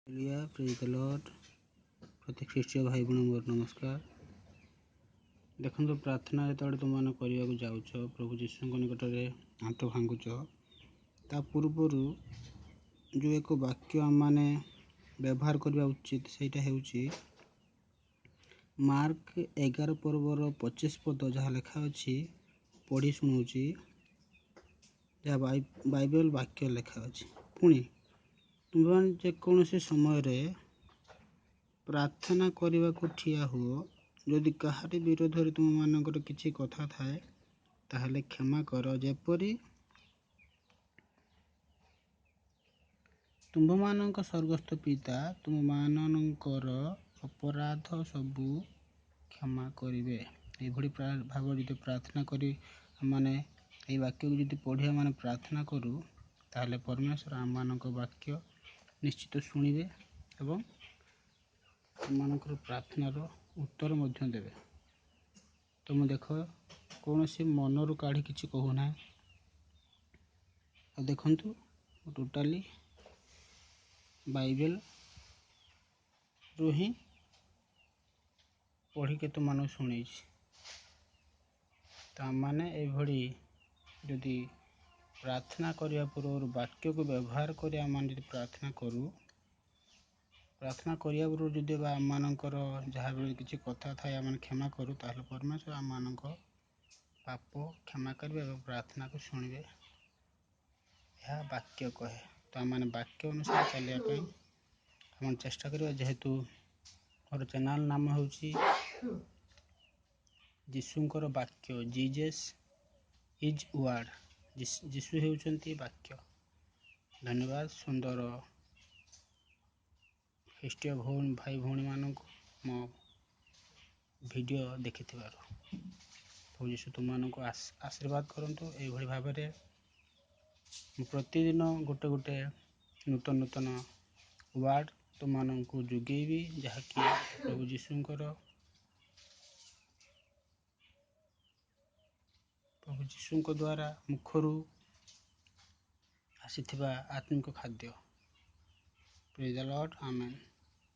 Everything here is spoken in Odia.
Hallelujah, praise the Lord. ପ୍ରତ୍ୟେକ ଖ୍ରୀଷ୍ଟୀୟ ଭାଇ ଭଉଣୀ ମୋର ନମସ୍କାର। ଦେଖନ୍ତୁ, ପ୍ରାର୍ଥନା ଯେତେବେଳେ ତୁମମାନେ କରିବାକୁ ଯାଉଛ, ପ୍ରଭୁ ଯୀଶୁଙ୍କ ନିକଟରେ ଆଣ୍ଠୁ ଭାଙ୍ଗୁଛ, ତା ପୂର୍ବରୁ ଯେଉଁ ଏକ ବାକ୍ୟ ଆମମାନେ ବ୍ୟବହାର କରିବା ଉଚିତ, ସେଇଟା ହେଉଛି ମାର୍କ 11 ପର୍ବର 25 ପଦ, ଯାହା ଲେଖା ଅଛି ପଢ଼ି ଶୁଣାଉଛି, ଯାହା ବାଇବେଲ ବାକ୍ୟ ଲେଖା ଅଛି। ପୁଣି ତୁମେମାନେ ଯେକୌଣସି ସମୟରେ ପ୍ରାର୍ଥନା କରିବାକୁ ଠିଆ ହୁଅ, ଯଦି କାହାରି ବିରୋଧରେ ତୁମମାନଙ୍କର କିଛି କଥା ଥାଏ, ତାହେଲେ କ୍ଷମା କର, ଯେପରି ତୁମ୍ଭମାନଙ୍କ ସ୍ୱର୍ଗସ୍ଥ ପିତା ତୁମମାନଙ୍କର ଅପରାଧ ସବୁ କ୍ଷମା କରିବେ। ଏଇଭଳି ଭାବରେ ଯଦି ପ୍ରାର୍ଥନା କରି ଆମମାନେ ଏଇ ବାକ୍ୟକୁ ଯଦି ପଢ଼ି ଆମମାନେ ପ୍ରାର୍ଥନା କରୁ, ତାହେଲେ ପରମେଶ୍ୱର ଆମମାନଙ୍କ ବାକ୍ୟ ନିଶ୍ଚିତ ଶୁଣିବେ ଏବଂ ଆମମାନଙ୍କର ପ୍ରାର୍ଥନାର ଉତ୍ତର ମଧ୍ୟ ଦେବେ। ତ ମୁଁ ଦେଖ, କୌଣସି ମନରୁ କାଢ଼ି କିଛି କହୁନାହିଁ। ଆଉ ଦେଖନ୍ତୁ, ମୁଁ ଟୋଟାଲି ବାଇବେଲରୁ ହିଁ ପଢ଼ିକି ତୁମମାନଙ୍କୁ ଶୁଣେଇଛି। ତ ଆମମାନେ ଏଇଭଳି ଯଦି ପ୍ରାର୍ଥନା କରିବା ପୂର୍ବରୁ ବାକ୍ୟକୁ ବ୍ୟବହାର କରି ଆମମାନେ ଯଦି ପ୍ରାର୍ଥନା କରୁ, ପ୍ରାର୍ଥନା କରିବା ପୂର୍ବରୁ ଯଦି ବା ଆମମାନଙ୍କର ଯାହା ବି କିଛି କଥା ଥାଏ ଆମେ କ୍ଷମା କରୁ, ତାହେଲେ ପରମେଶ୍ୱର ଆମମାନଙ୍କ ପାପ କ୍ଷମା କରିବେ ଏବଂ ପ୍ରାର୍ଥନାକୁ ଶୁଣିବେ। ଏହା ବାକ୍ୟ କହେ। ତ ଆମମାନେ ବାକ୍ୟ ଅନୁସାରେ ଚାଲିବା ପାଇଁ ଆମେ ଚେଷ୍ଟା କରିବା। ଯେହେତୁ ମୋର ଚ୍ୟାନେଲ୍ ନାମ ହେଉଛି ଯୀଶୁଙ୍କର ବାକ୍ୟ, ଜିଜେସ୍ is ward, ଯୀଶୁ ହେଉଛନ୍ତି ବାକ୍ୟ। ଧନ୍ୟବାଦ ସୁନ୍ଦର ଖ୍ରୀଷ୍ଟୀୟ ଭଉଣୀ ଭାଇ ଭଉଣୀମାନଙ୍କୁ ମୋ ଭିଡ଼ିଓ ଦେଖିଥିବାରୁ। ପ୍ରଭୁ ଯୀଶୁ ତୁମମାନଙ୍କୁ ଆଶୀର୍ବାଦ କରନ୍ତୁ। ଏଇଭଳି ଭାବରେ ମୁଁ ପ୍ରତିଦିନ ଗୋଟେ ଗୋଟେ ନୂତନ ନୂତନ ୱାର୍ଡ଼ ତୁମମାନଙ୍କୁ ଯୋଗେଇବି, ଯାହାକି ପ୍ରଭୁ ଯୀଶୁଙ୍କ ଦ୍ୱାରା ମୁଖରୁ ଆସିଥିବା ଆତ୍ମିକ ଖାଦ୍ୟ। Praise the Lord, amen.